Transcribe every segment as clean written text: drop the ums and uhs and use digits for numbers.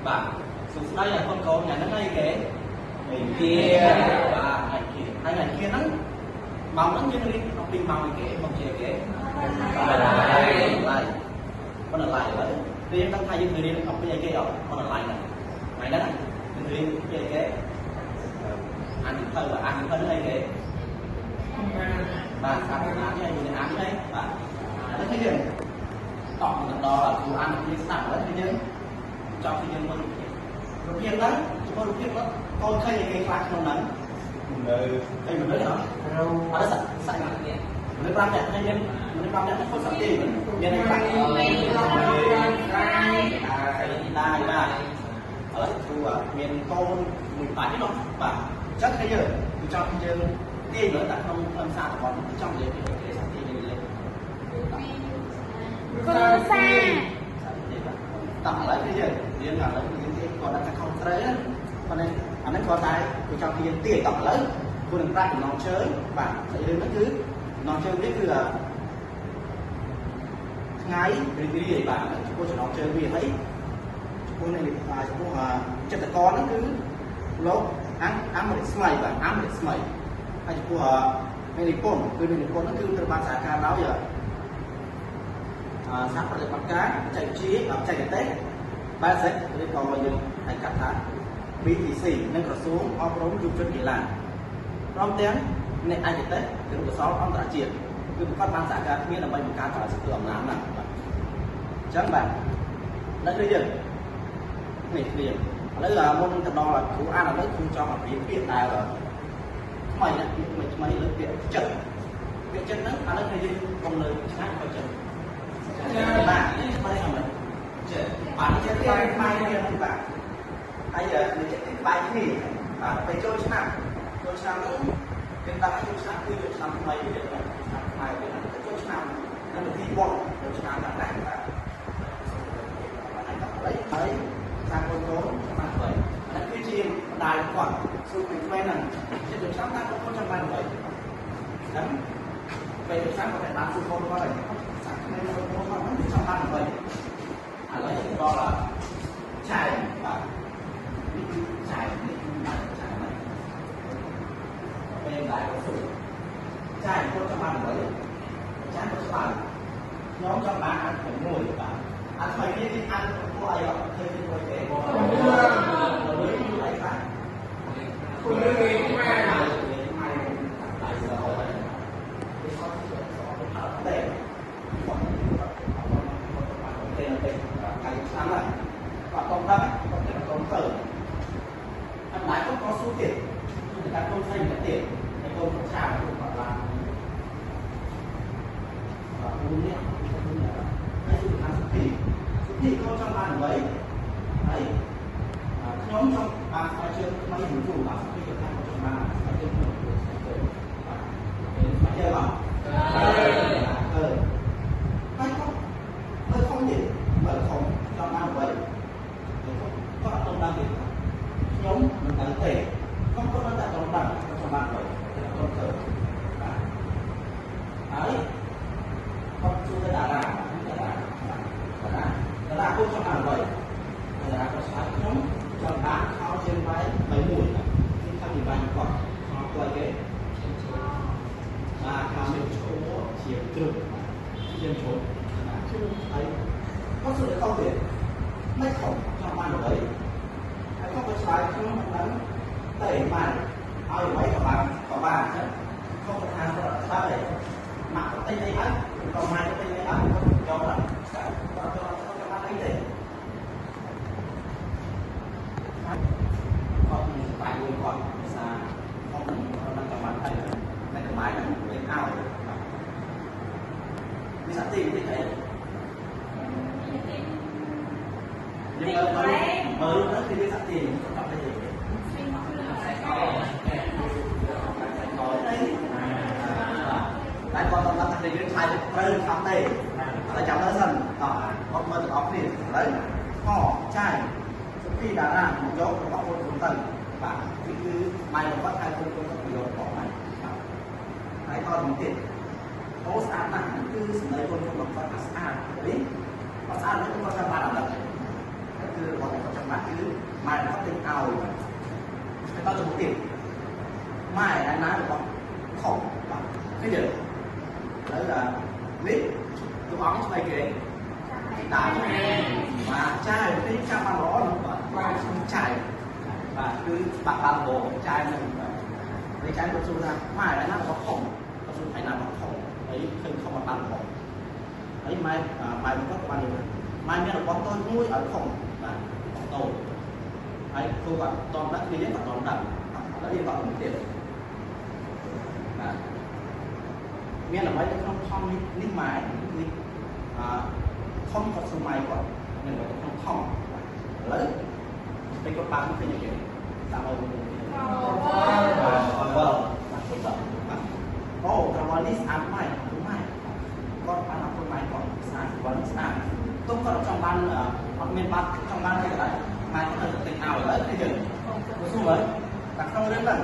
បាទសួស្តីដល់កូនកូនថ្ងៃហ្នឹងអីគេថ្ងៃគាបាទថ្ងៃគាហើយថ្ងៃគាហ្នឹងម៉ោងហ្នឹងយើងរៀនអំពីម៉ោងអីគេមកជាគេបាទបណ្ណាល័យឥឡូវរៀនដឹងថាយើងរៀនអំពីអីគេអត់បណ្ណាល័យហ្នឹងថ្ងៃហ្នឹងយើងរៀនពីអីគេអានទៅអានទៅហ្នឹងអីគេបាទស្អាតណាស់នេះយើងអាននេះបាទឥឡូវគឺយើងតោះមកដល់គ្រូអានគ្នាស្ដាប់ឥឡូវគឺយើងចង់គឺយើងមើលរូបភាពរូបភាពហ្នឹងចំពោះរូបភាពហ្នឹងកូនឃើញអីគេខ្លះក្នុងហ្នឹងនៅឃើញមនុស្សអត់អត់សាច់សាច់មនុស្ស5នាក់ហើយយើងមនុស្ស5នាក់ហ្នឹងគាត់សាច់ទេមានអីខ្លះដែរបាទឥឡូវគ្រូមានកូនមួយបាច់ទេនោះបាទអញ្ចឹងឃើញយើងគឺចង់យើងទាញមើលតែក្នុងខ្លឹមសាររបស់គឺចង់និយាយពីគេសាច់ទាញលេខ គ្រួសារ តោះឥឡូវគឺយើងរៀនឥឡូវគឺយើងទាញគាត់ដាក់តែខុសត្រូវណាប៉ុន្តែអាហ្នឹងគាត់តែគឺចង់ទាញទាញតោះឥឡូវគួរនឹងប្រាក់ចំណងជើងបាទសាច់រឿងហ្នឹងគឺចំណងជើងនេះគឺថ្ងៃរីករាយបាទចំពោះចំណងជើងវាហើយចំពោះនេះចំពោះចិត្តករហ្នឹងគឺលោកអាំរិស្មីបាទអាំរិស្មីហើយចំពោះអ្នកនិពន្ធគឺអ្នកនិពន្ធហ្នឹងគឺត្រូវបានសហការដោយសហប្រតិបត្តិការបច្ចេកវិទ្យាបច្ចេកទេសបែសិកឬក៏យើងហៅកាត់ថា BTC និងក្រសួងអប់រំយុវជនកីឡាព្រមទាំងអ្នកឯកទេសគរុកោសល្យអន្តរជាតិគឺប្រកបបានសហការគ្នាដើម្បីបង្កើតការសន្ទុះអំណាចហ្នឹងបាទអញ្ចឹងបាទដល់គឺយើងនេះគ្នាឥឡូវមុននឹងទៅដល់គ្រូអានឥឡូវគ្រូចង់ឲ្យរៀនពាក្យដែលថ្មីណាពាក្យថ្មីថ្មីលើពាក្យចិត្តពាក្យចិត្តហ្នឹងឥឡូវគឺយើងកុំលើឆ្ងាយក៏ចិត្តបាទនេះស្បែកហ្នឹងចិត្តបាទចិត្តគេក្បែរគ្នាហ្នឹងបាទហើយនេះចិត្តគេក្បែរគ្នាបាទពេលចូលឆ្នាំចូលឆ្នាំហ្នឹងគេដាក់ឲ្យចូលឆ្នាំគឺចូលឆ្នាំថ្មីវាឆ្នាំខ្មែរវាចូលឆ្នាំនៅពិធីបុណ្យចូលឆ្នាំតាមដែរបាទហើយសាកូនកូនចាំបានអ្វីហ្នឹងគឺជាម្ដាយគាត់សួរពីក្មេងហ្នឹងចិត្តចូលឆ្នាំតាមកូនចាំបានអ្វីហ្នឹងពេលចូលឆ្នាំគាត់តែបានសួរកូនគាត់ហើយសាក់ក្មេងកូនគាត់ហ្នឹងចាំបានអ្វីឥឡូវយើងដល់ឆែបាទនេះគឺឆែនេះគឺបានឆែហ្នឹងពេលដែរគាត់សួរឆែគាត់ចាំបានអ្វីឆែគាត់ស្មានខ្ញុំចង់បានអានមួយបាទអានថ្មីនេះគឺអានពួកអីអត់ឃើញពីមួយទេមួយគឺអីខ្លះ คุณเองแม่ តែតែថ្ងៃឆ្នាំហ្នឹងគាត់កុំដឹងគាត់តែកុំទៅអត់ដែរគាត់ក៏ស៊ូទៀតគឺតែកូនស្រីម្នាក់ទៀតតែកូនគាត់ឆាបគាត់ឡើងបាទនេះហើយសុខាសុភីសុភីកូនចង់បានអ្វីហើយខ្ញុំចង់បានស្បែកជើងថ្មីមួយគូបាទសុភីគាត់ថាគាត់ចង់បានស្បែកជើងថ្មីមួយគូស្បែកជើងបាទស្បែកជើងអត់អឺហើយគាត់មើលខំទៀតមើលខំចង់បានអ្វីគាត់អត់ដឹងទៀតខ្ញុំមិនដឹងទេគាត់គាត់តែអត់ដឹងគាត់ចង់បានអ្វីតែអត់ដឹងទៅបាទហើយគាត់ជួយទៅតារាតារាតារាតារាគាត់ចង់បានអ្វីតារាគាត់ស្ដាយខ្ញុំចង់បានខោជើងវែង3មួយគឺខាងពីបាញ់គាត់ខោគាត់គេបាទខោមានឈោជាជ្រុកជាជ្រុកហើយគាត់សួរខុសទៀតមិនខុសចង់បានអ្វីហើយគាត់ក៏ឆ្លើយខ្ញុំមិនដឹងតែបានឲ្យអ្វីក៏បានក៏បានអញ្ចឹងគាត់ក៏ថាគាត់អត់ស្ដាប់ទេម៉ាក់គាត់ទិញអីហើយក៏ម៉ែគាត់ទិញអីហើយគាត់យកដល់គាត់គាត់ចង់បានអីទេគាត់មានបាយមួយគាត់ភាសាគាត់គាត់មិនចង់បានអីតែកម្លាំងហ្នឹងវាឲ្យវាសតិតិចអីយើងមើលមើលទៅគឺវាសតិគាត់ចង់ទៅទេតែគាត់តដល់តែយើងឆ្លើយត្រូវខំទេឥឡូវចាំមើលសិនតោះគាត់មើលទាំងអស់គ្នាឥឡូវខចាយសុភីតារាមកយករបស់កូនកូនទៅបាទគឺគឺម៉ែរបស់គាត់ហៅកូនកូនទៅយករបស់ម៉ែបាទហើយតទៅទៀតអូស្អាតណាស់គឺសម្ដីកូនកូនរបស់គាត់ថាស្អាតនេះអត់ស្អាតនោះគាត់ចាំបានអត់ដឹងគឺរបស់គាត់ចាំបាន គឺម៉ែគាត់ទិញឲ្យបាទហើយតទៅមុខទៀតម៉ែឯណារបស់ខុសបាទឃើញទេឥឡូវនេះតួអង្គស្អីគេតាបាទចាយពេលចាំបានល្អនោះបាទបាទចាយបាទគឺបាក់បានបងចាយនឹងបាទនេះចាយគាត់សួរថាម៉ែឯណារបស់ខុសគាត់សួរឯណារបស់ខុសហើយឃើញខុសបានល្អហើយម៉ែម៉ែគាត់បាននិយាយម៉ែមានរបស់តូចមួយឲ្យខុសបាទតូចហើយគ្រូគាត់តន់ដាក់គ្នាយើងក៏តន់ដាក់ឥឡូវយើងតន់ទៀតបាទមានអ្វីនៅក្នុងថងនេះនេះម៉ែនេះអឺខំគាត់សម័យគាត់មានអ្វីនៅក្នុងថងបាទឥឡូវពេលគាត់បើកឃើញយ៉ាងគេតាមឲ្យបាទបាទបាទអូក្រវ៉ានេះស្អាតម៉ែម៉ែគាត់បានអរគុណម៉ែគាត់ស្អាតក្រវ៉ានេះស្អាតទុំគាត់ចង់បានអត់មានបាត់ចង់បានទេក៏ដោយម៉ែគាត់ទៅទិញឲ្យឥឡូវគឺយើងសួរមើលតែក្នុងរឿងហ្នឹង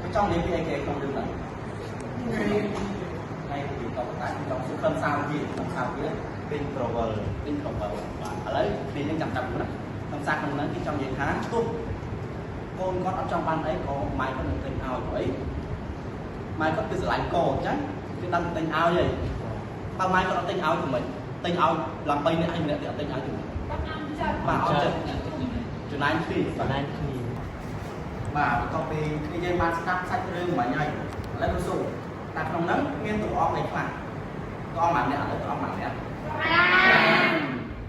គេចង់និយាយពីអីគេក្នុងរឿងហ្នឹងថ្ងៃទីតបតែចង់សួរខ្លឹមសារវាខ្លឹមសារវាទិញក្រវិលទិញក្រវិលបាទឥឡូវគ្នាយើងចាំចាប់ណាខ្លឹមសារក្នុងហ្នឹងគេចង់និយាយថាទោះកូនគាត់អត់ចង់បានអីក៏ម៉ែគាត់នឹងទិញឲ្យព្រោះអីម៉ែគាត់គឺស្រឡាញ់កូនអញ្ចឹងគឺដឹងទិញឲ្យហើយបើម៉ែគាត់អត់ទិញឲ្យទៅមិនទិញឲ្យឡើង3នាក់ហើយម្នាក់ទៀតអត់ទិញឲ្យទៅបាទអត់ចិត្តចំណាយគ្នាចំណាយគ្នាបាទបន្ទាប់ពីគ្នាយើងបានស្ដាប់សាច់រឿងមិញហើយឥឡូវសួរតែក្នុងហ្នឹងមានតួអង្គអីខ្លះតួអង្គម៉ាក់អ្នកឥឡូវតួអង្គម៉ាក់អ្នក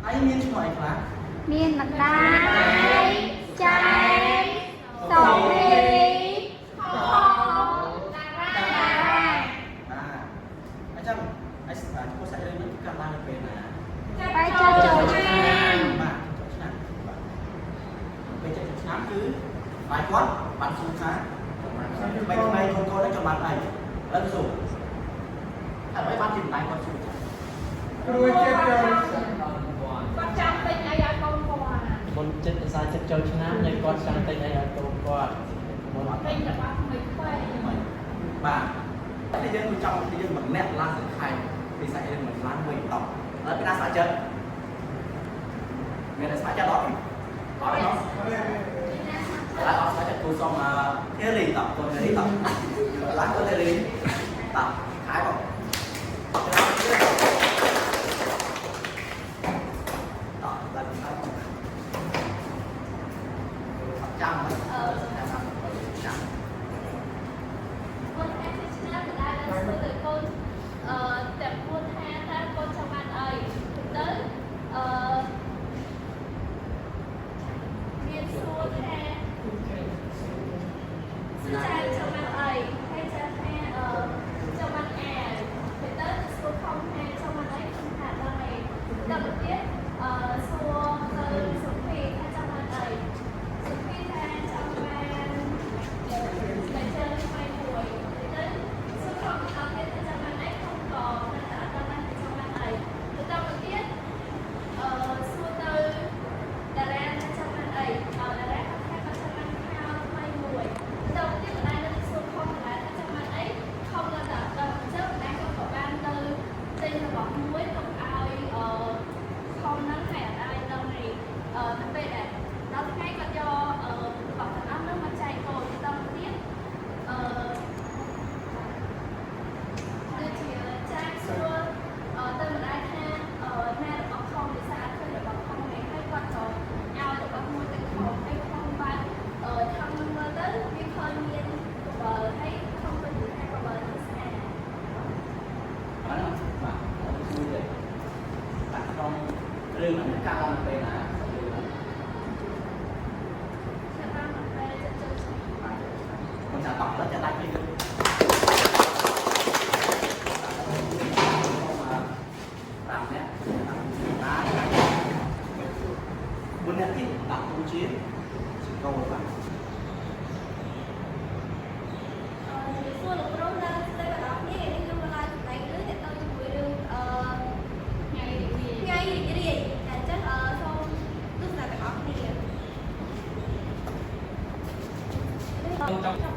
ហើយមានឈ្មោះអីខ្លះ មានម្ដាយចែកសូភីខំតារា បាទអញ្ចឹងឯឈ្មោះសាច់រឿងនេះគឺកើតឡើងនៅពេលណា បែចចូលឆ្នាំ បាទចូលឆ្នាំបាទពេលចូលឆ្នាំគឺបាយគាត់បានសួរថាបីថ្ងៃកូនកូនហ្នឹងចង់បានអីឥឡូវសួរហើយអ្វីបានជាម្ដាយគាត់សួរចឹង គ្រួចិត្តចូល គាត់ចាំទិញអីឲ្យកូនគាត់ មុនចិត្តភាសាចិត្តចូលឆ្នាំនៃគាត់ចង់ទិញអីឲ្យកូនគាត់មុន ទិញរបស់ថ្មីថ្មី បាទតែយើងចង់យើងម្នាក់ឡើងសង្ខេបពីសាច់រឿងមិនឡើងវិញតោះឥឡូវពីណាស្មារចិត្តមានតែស្មារចិត្តអត់អត់ទេឥឡូវអត់ស្មារចិត្តគូសុំធេរីតោះកូនធេរីតោះឡើងកូនធេរីតោះខែបងតោះឡើងខែបងអត់ចាំទេចាំ កូនថាឆ្នាំម្ដាយបានសួរទៅកូនអឺទាំងពួនថាតើកូនចង់បានអីទៅអឺមានសួរថាសួរចៅចង់បានអីហើយចៅថាអឺចង់បានអាវទៅទៅសួរខំថាចង់បានអីខំថាដល់អីដល់ទៅទៀតអឺសួរទៅសុភីថាចង់បានអីសុភីថាចង់បាន តែជើងថ្មីមួយទៅសួរខំបន្តទៀតថាចង់បានអីខំក៏នៅតែអត់ដឹងថាចង់បានអីទៅតទៅទៀតអឺសួរទៅតារាថាចង់បានអីអឺតារាគាត់ថាគាត់ចង់បានខោថ្មីមួយទៅទៅទៀតម្ដាយនៅសួរខំម្ដាយថាចង់បានអីខំនៅតែអត់ដឹងអញ្ចឹងម្ដាយគាត់ក៏បានទៅទិញរបស់មួយទុកឲ្យអឺខំហ្នឹងហើយអត់ឲ្យដឹងអីអឺទៅពេលដែលដល់ថ្ងៃគាត់យកអឺរបស់ទាំងអស់ហ្នឹងមកចែកកូនទៅទៀត អឺដូចជាចាសួរអឺទៅម្ដាយថាអឺណារបស់ខំពិសាឃើញរបស់ខំហ្នឹងហើយគាត់ក៏ឲ្យរបស់មួយទៅខំហើយខំបើកអឺថងនឹងមើលទៅវាឃើញមានកបិលហើយខំទៅនិយាយថាកបិលនេះស្អាត បាទបាទជួយទេបាទក្នុងរឿងហ្នឹងកើតឡើងពេលណារឿងហ្នឹង ចាំបានមកពេលចិត្តចូលឆ្នាំ បាទមិនចាតោះដល់ចាដាច់ពីតាមអ្នកតាមមុនអ្នកទីដាក់ទូជាជាកូនបាទ ជំរាបសួរលោកគ្រូនិងស្ត្រីទាំងអស់គ្នានេះខ្ញុំមកឡើងចំណែករឿងទាក់ទងជាមួយរឿងអឺ ថ្ងៃរីករាយ ថ្ងៃរីករាយអញ្ចឹងអឺសូមទស្សនាទាំងអស់គ្នា ចង់